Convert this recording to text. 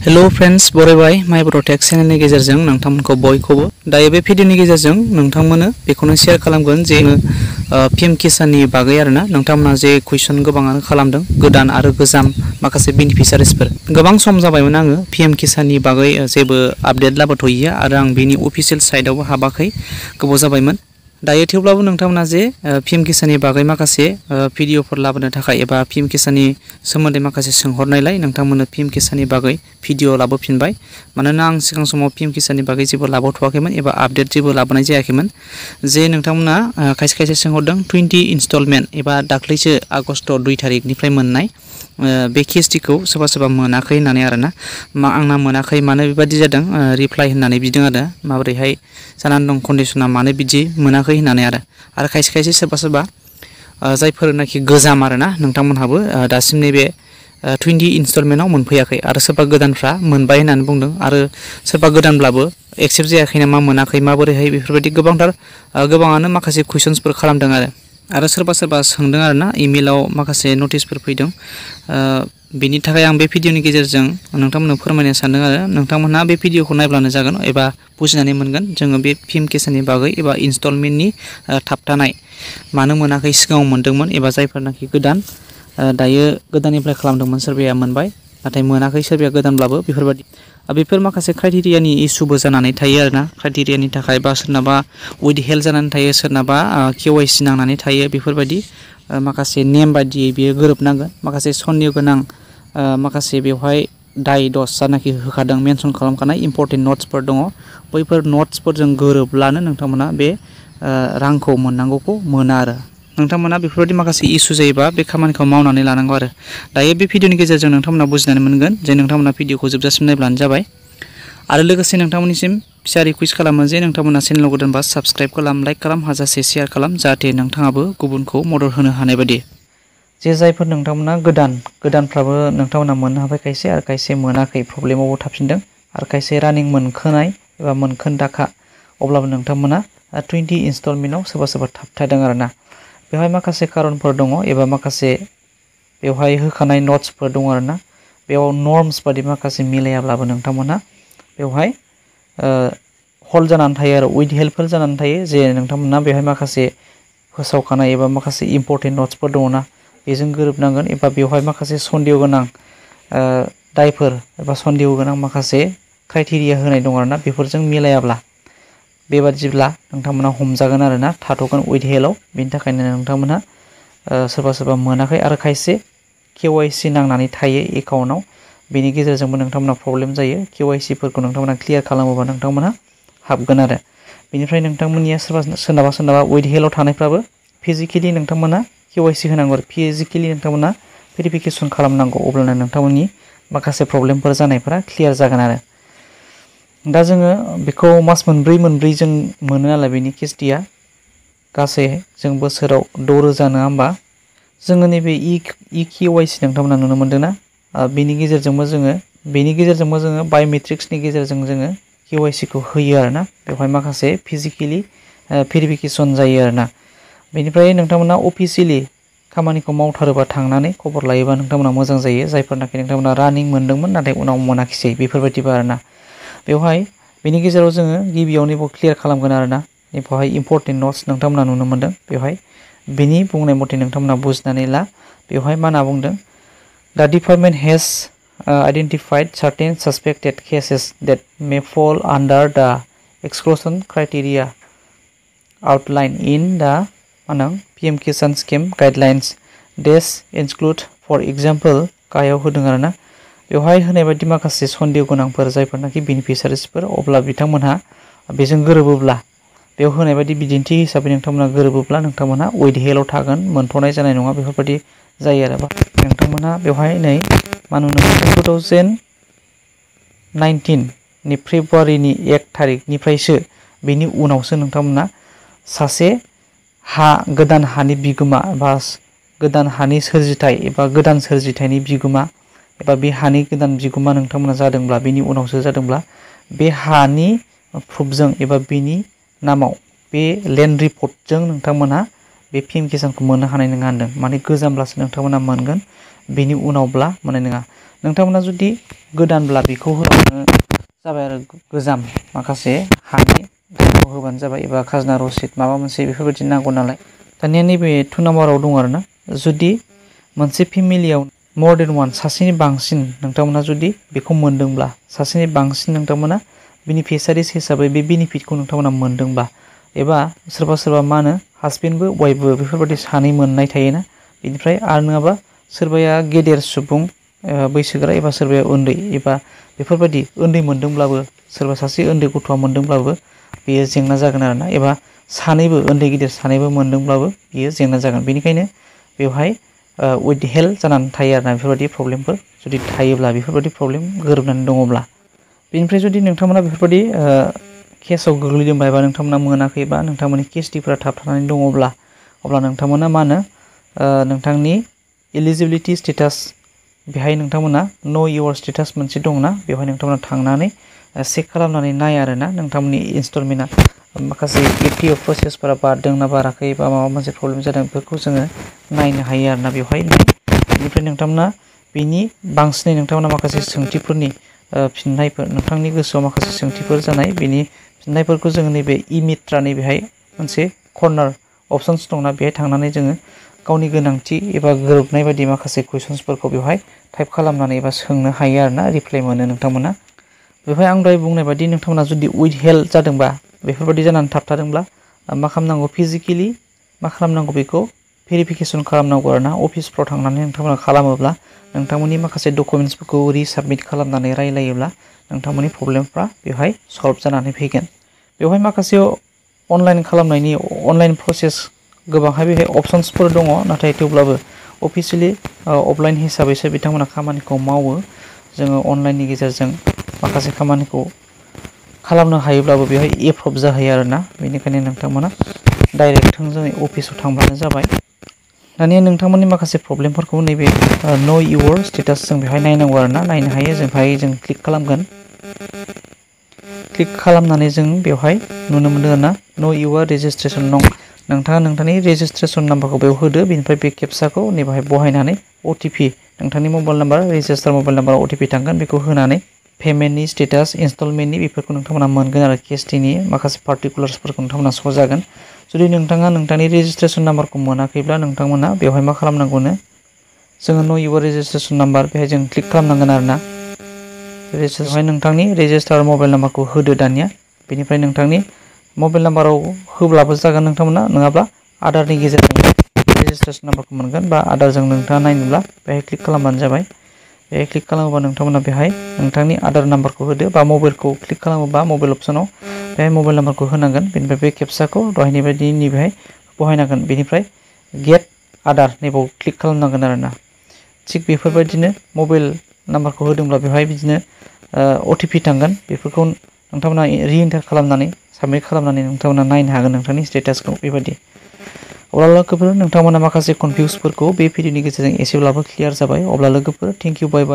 hello friends बरायबाय माय protect चेनेलनि गेजेरजों नोंथांमोनखौ बयखौबो दायो बे भिडिअनि गेजेरजों नोंथांमोननो बेखौनो शेयार खालामगोन जे पीएम किसाननि बागै आरोना नोंथांमोना जे कुइसन गोबाङानो खालामदों गोदान आरो गोजाम माखासे बेनिफिशियारिसफोर गोबां सम जाबायमोन आङो पीएम किसाननि बागै जेबो आपडेट लाबोथ'यिया आरो आं बेनि अफिशियेल साइटआवबो हाबाखै गोबाव जाबायमोन दायो थेवब्लाबो नोंथांमोना जे पीएम किसाननि बागै माखासे भिडिअफोर लाबोनो थाखाय एबा पीएम किसाननि सोमोन्दै माखासे सोंहरनायलाय नोंथांमोननो पीएम किसाननि बागै भिडिअ लाबोफिनबाय मानोना आं सिगां समाव पीएम किसाननि बागै जेबो लाबोथ'वाखैमोन एबा आपडेट जेबो लाबोनाय जायाखैमोन जे नोंथांमोना खायसे खायसे सोंहरदों 20 इनस्टलमेन्ट एबा दाख्लैसो आगस्ट 2 तारिखनिफ्राय मोननाय बे किस्तिखौ सोरबा सोरबा मोनाखै होननानै आरोना आंना मोनाखै मानो बेबादि जादों रिप्लाय होननानै बिदों आरो माबोरैहाय जानानै दं कन्डिशना मानो बिदि मोनाखै होननानै आरो खायसे खायसे सोरबा सोरबा जायफोरनाखि गोजाम आरोना नोंथांमोनहाबो दासिम नैबे 20 इनस्टलमेन्टआव मोनफैयाखै आरो सोरबा गोदानफ्रा मोनबाय होननानै बुंदों आरो सोरबा गोदानब्लाबो एक्सेप्ट जायाखै नामा मोनाखै माबोरैहाय बेफोरबायदि गोबाङानो माखासे कुइसन्सफोर खालामदों आरो सोरबा सोरबा सोंदों आरोना इमेलाव माखासे नटिसफोर फैदों बेनि थाखाय आं बे भिडिअनि गेजेरजों नोंथांमोननो फोरमायनो सानदों आरो नोंथांमोनहा बे भिडिअखौ नायब्लानो जागोन एबा बुजिनानै मोनगोन जोङो बे पीएम किसाननि बागै एबा इनस्टलमेन्टनि थाबथानाय मानो मोनाखै सिगाङाव मोनदोंमोन एबा जायफोरनाखि गोदान दायो गोदाननिफ्राय खालामदोंमोन सोरबाया मोनबाय नाथाय मोनाखै सोरबाया गोदानब्लाबो बेफोर माखासे क्राइटेरियानि इसुबो जानानै थायो आरोना क्राइटेरियानि थाखाय बा सोरनाबा उइथ हेल्थ जानानै थायो सोरनाबा केवाइसि नांनानै थायो बेफोरबायदि माखासे नेम बायदियै बियो गोरोबनांगोन माखासे सन्देह गोनां माखासे बेवहाय दाय दस जानाखि होखादों मेनसन खालामखानाय इम्पर्टेन्ट नट्सफोर दङ बैफोर नट्सफोरजों गोरोबब्लानो नोंथांमोना बे रांखौ मोननांगौखौ मोना आरो नोंथांमोना बेफोरबायदि माखासे इसु जायोबा बे खामानिखौ मावनानै लानांगौ आरो दायो बे भिडिअनि गेजेरजों नोंथांमोना बुजिनानै मोनगोन जे नोंथांमोना भिडिअखौ जोबजासिम नायब्लानो जाबाय आरो लोगोसे नोंथांमोननिसिम फिसा रिकुवेस्ट खालामो जे नोंथांमोना चेनेलाव गोदानबा साबस्क्राइब खालाम लाइक खालाम हाजासे शेयार खालाम जाहाथे नोंथाङाबो गुबुनखौ मदद होनो हानाय बायदि जे जायफोर नोंथांमोना गोदानफ्राबो नोंथांमोना मोननो हाबाय खायसे आरो खायसे मोनाखै प्रब्लेमावबो थाफिनदों आरो खायसे रानिं मोनखोनाय एबा मोनखोन्दाखा अब्लाबो नोंथांमोना 20 इनस्टलमेन्टआव सोरबा सोरबा थाबथादों आरोना बेवहाय माखासे खारनफोर दङ एबा माखासे बेवहाय होखानाय नट्सफोर दङ आरोना बेयाव नर्म्स बादि माखासे मिलायाब्लाबो नोंथांमोना बेवहाय हल्ड जानानै थायो आरो उइथ हेल्पफुल जानानै थायो जे नोंथांमोना बेवहाय माखासे फोसावखानाय एबा माखासे इम्पर्टेन्ट नट्सफोर दङना बेजों गोरोबनांगोन एबा बेवहाय माखासे सन्देह गोनां दायफोर एबा सन्देह गोनां माखासे क्राइटेरिया होनाय दङ आरोना बेफोरजों मिलायाब्ला बेबादिब्ला नोंथांमोना हमजागोन आरोना थाथ'गोन उइथ हेल्थआव बेनि थाखायनो नोंथांमोना सोरबा सोरबा मोनाखै आरो खायसे केवाइसि नांनानै थायो एकाउन्टआव बेनि गेजेरजोंबो नोंथांमोना प्रब्लेम जायो केवाइसिफोरखौ नोंथांमोना क्लियार खालामोबा नोंथांमोना हाबगोन आरो बेनिफ्राय नोंथांमोननिया सोरनाबा उइथ हेल्थआव थानायफ्राबो फिजिकेलि नोंथांमोना केवाइसि होनांगौ आरो फिजिकेलि नोंथांमोना भेरिफिकेसन खालामनांगौ अब्लानो नोंथांमोननि माखासे प्रब्लेमफोर जानायफोरा क्लियार जागोन आरो दा जोङो बेखौ मास मोनब्रै जों मोनो नालाय बेनि किस्तिया गासै जों बोसोराव 6,000 नङा होमबा जोङो नैबे केवाइसि नोंथांमोना नुनो मोनदोंना बेनि गेजेरजोंबो जोङो बाय'मेट्रिक्सनि गेजेरजों जोङो केवाइसिखौ होयो आरोना बेवहाय माखासे फिजिकेलि भेरिफिकेसन जायो आरोना बेनिफ्राय नोंथांमोना अफिसियेलि खामानिखौ मावथारोबा थांनानै खबर लायोबा नोंथांमोना मोजां जायो जायफोरनाखि नोंथांमोना रानिं मोनदोंमोन नाथाय उनाव मोनाखिसै बेफोरबायदिबा आरोना बेवहाय बेनि गेजेराव जोङो गिबियावनो क्लियार खालामगोन आरोना बेवहाय इम्पर्टेन्ट नट्स नोंथांमोना नुनो मोनदों बेवहाय बेनि बुंनाय मथे नोंथांमोना बुजिनानै ला बेवहाय मा होनना बुंदों the department has identified certain suspected cases that may fall under the exclusion criteria outline in the PM Kisan scheme guidelines these include for example गाहायाव होदों आरोना बेवहाय होनाय बायदि माखासे सन्देह गोनांफोर जायफोरनाखि बेनिफिशियारिसफोर अब्ला बिथांमोनहा बेजों गोरोबोब्ला बेयाव होनाय बायदि बिदिन्थि हिसाबै नोंथांमोना गोरोबोब्ला नोंथांमोना उइथ हेल्थआव थागोन मोनथ'नाय जानाय नङा बेफोरबायदि जायो आरो नोंथांमोना बेवहाय नै मा नुनो मोनदों 2019 फेब्रुवारिनि 1 तारिखनिफ्रायसो बेनि उनावसो नोंथांमोना सासे गोदान हानि बिगोमा बा गोदान हानि सोरजिथाय एबा गोदान सोरजिथायनि बिगोमा एबा बे हानि गोदान बिगोमा नोंथांमोना जादोंब्ला बेनि उनावसो जादोंब्ला बे हानि प्रुफजों एबा बेनि नामाव बे लेन्ड रिपर्टजों नोंथांमोना बे पीएम किसानखौ मोननो हानाय नङा होनदों माने गोजामब्लासो नोंथांमोना मोनगोन बेनि उनावब्ला मोननाय नङा नोंथांमोना जुदि गोदानब्ला बेखौ होबानो जाबाय आरो गोजाम माखासे हानि दाखौ होबानो जाबाय एबा खाजोना रसिद माबा मोनसे बेफोरबायदि नांगौ नालाय दानिया नैबे 2 नाम्बाराव दं आरोना जुदि मोनसे फेमिलियाव more than one सासेनि बांसिन नोंथांमोना जुदि बेखौ मोनदोंब्ला सासेनि बांसिन नोंथांमोना बेनिफिसारिस हिसाबै बे बेनिफिटखौ नोंथांमोना मोनदोंब्ला एबा सोरबा मा होनो हासबेन्डबो वाइफबो बेफोरबायदि सानै मोननाय थायोना बेनिफ्राय आरो नङाबा सोरबाया गेदेर सुबुं बैसोगोरा एबा सोरबाया उन्दै एबा बेफोरबायदि उन्दै मोनदोंब्लाबो सोरबा सासे उन्दै गथ'आ मोनदोंब्लाबो बेयो जेंना जागोन आरोना एबा सानैबो उन्दै गिदिर सानैबो मोनदोंब्लाबो बेयो जेंना जागोन बेनिखायनो बेवहाय विथ हेल्प जानानै थायो आरोना बेफोरबायदि प्रब्लेमफोर जुदि थायोब्ला बेफोरबायदि प्रब्लेम गोरोबनानै दङब्ला बेनिफ्राय जुदि नोंथांमोना बेफोरबायदि केसाव गोग्लैदोंबा एबा नोंथांमोना मोनाखैबा नोंथांमोननि केसटिफोरा थाबथानानै दङब्ला अब्ला नोंथांमोना मा होनो नोंथांनि एलिजिबिलिटि स्टेटास बेहाय नोंथांमोना नो योर स्टेटास मोनसे दंना बेवहाय नोंथांमोना थांनानै चेक खालामनानै नाय आरोना नोंथांमोननि इनस्टलमेन्टआ माखासे एपिअ प्रसेसफोरा बारदोंना बाराखै बा माबा मोनसे प्रब्लेम जादों बेफोरखौ जोङो नायनो हायो आरोना बेवहाय बेनिफ्राय नोंथांमोना बेनि बांसिनै नोंथांमोना माखासे सोंथिफोरनि फिननायफोर नोंथांनि गोसोआव माखासे सोंथिफोर जानाय बेनि फिननायफोरखौ जोङो नैबे इमित्रानि बेहाय मोनसे कर्नार अपसन्स दंना बेहाय थांनानै जोङो गावनि गोनांथि एबा गोरोबनाय बायदि माखासे कुइसन्सफोरखौ बेवहाय टाइप खालामनानै एबा सोंनो हायो आरोना रिप्लाइ मोनो नोंथांमोना बेवहाय आं दहाय बुंनाय बायदि नोंथांमोना जुदि उइथ हेल्प जादोंबा बेफोरबायदि जानानै थाबथादोंब्ला मा खालामनांगौ फिजिकेलि मा खालामनांगौ बेखौ भेरिफिकेसन खालामनांगौ आरोना अफिसफ्राव थांनानै नोंथांमोना खालामोब्ला नोंथांमोननि माखासे डकुमेन्टसफोरखौ रिसाबमिट खालामनानै रायलायोब्ला नोंथांमोननि प्रब्लेमफ्रा बेवहाय सल्भ जानानै फैगोन बेवहाय माखासे अनलाइन खालामनायनि अनलाइन प्रसेस गोबांहाय बेहाय अपसन्सफोर दङ नाथाय थेवब्लाबो अफिसियेलि अफलाइन हिसाबैसो बिथांमोना खामानिखौ मावो जोङो अनलाइननि गेजेरजों माखासे खामानिखौ खालामनो हायोब्लाबो बेवहाय एप्रुभ जाहैयो आरोना बेनिखायनो नोंथांमोना डाइरेक्ट थोंजोङै अफिसाव थांब्लानो जाबाय दानिया नोंथांमोननि माखासे प्रब्लेमफोरखौ नैबे नो योर स्टेटास जों बेवहाय नायनांगौ आरोना नायनो हायो जों क्लिक खालामगोन क्लिक खालामनानै जों बेवहाय नुनो मोनदों आरोना नो योर रेजिस्ट्रेसन नोंथाङा नोंथांनि रेजिस्ट्रेसन नाम्बारखौ बेयाव होदो बेनिफ्राय बे केपसाखौ नैबेहाय बहायनानै अटिपि नोंथांनि मबाइल नाम्बार रेजिस्टार मबाइल नाम्बाराव अटिपि थांगोन बेखौ होनानै पेमेन्टनि स्टेटास इनस्टलमेन्टनि बेफोरखौ नोंथांमोना मोनगोन आरो केसटिनि माखासे पार्टिकुलार्सफोरखौ नोंथांमोना श' जागोन जुदि नोंथाङा नोंथांनि रेजिस्ट्रेसन नाम्बारखौ मोनाखैब्ला नोंथांमोना बेवहाय मा खालामनांगौनो जोङो नो योर रेजिस्ट्रेसन नाम्बार बेहाय जों क्लिक खालामनांगोन आरोना बेवहाय नोंथांनि रेजिस्टार मबाइल नाम्बारखौ होदो दानिया बेनिफ्राय नोंथांनि मबाइल नाम्बाराव होब्लाबो जागोन नोंथांमोना नङाब्ला आधारनि गेजेरजों रेजिस्ट्रेसन नाम्बारखौ मोनगोन बा आधारजों नोंथाङा नायनोब्ला बेहाय क्लिक खालामबानो जाबाय बेहाय क्लिक खालामोबा नोंथांमोना बेहाय नोंथांनि आधार नाम्बारखौ होदो बा मबाइलखौ क्लिक खालामोबा मबाइल अपसनाव बेहाय मबाइल नाम्बारखौ होनांगोन बेनिफ्राय बे केपसाखौ दहायनि बायदि नैबेहाय बहायनांगोन बेनिफ्राय गेट आधार नैबाव क्लिक खालामनांगोन आरोना थिग बेफोरबायदिनो मबाइल नाम्बारखौ होदोंब्ला बेवहाय बिदिनो अटिपि थांगोन बेफोरखौ नोंथांमोना रिएन्टार खालामनानै साबमिट खालामनानै नोंथांमोना नायनो हागोन नोंथांनि स्टेटासखौ बेबायदि अब्ला लोगोफोर नोंथांमोना माखासे कनफिउसफोरखौ बे भिडिअनि गेजेरजों एसेब्लाबो क्लियार जाबाय अब्ला लोगोफोर थेंक इउ बाय बाय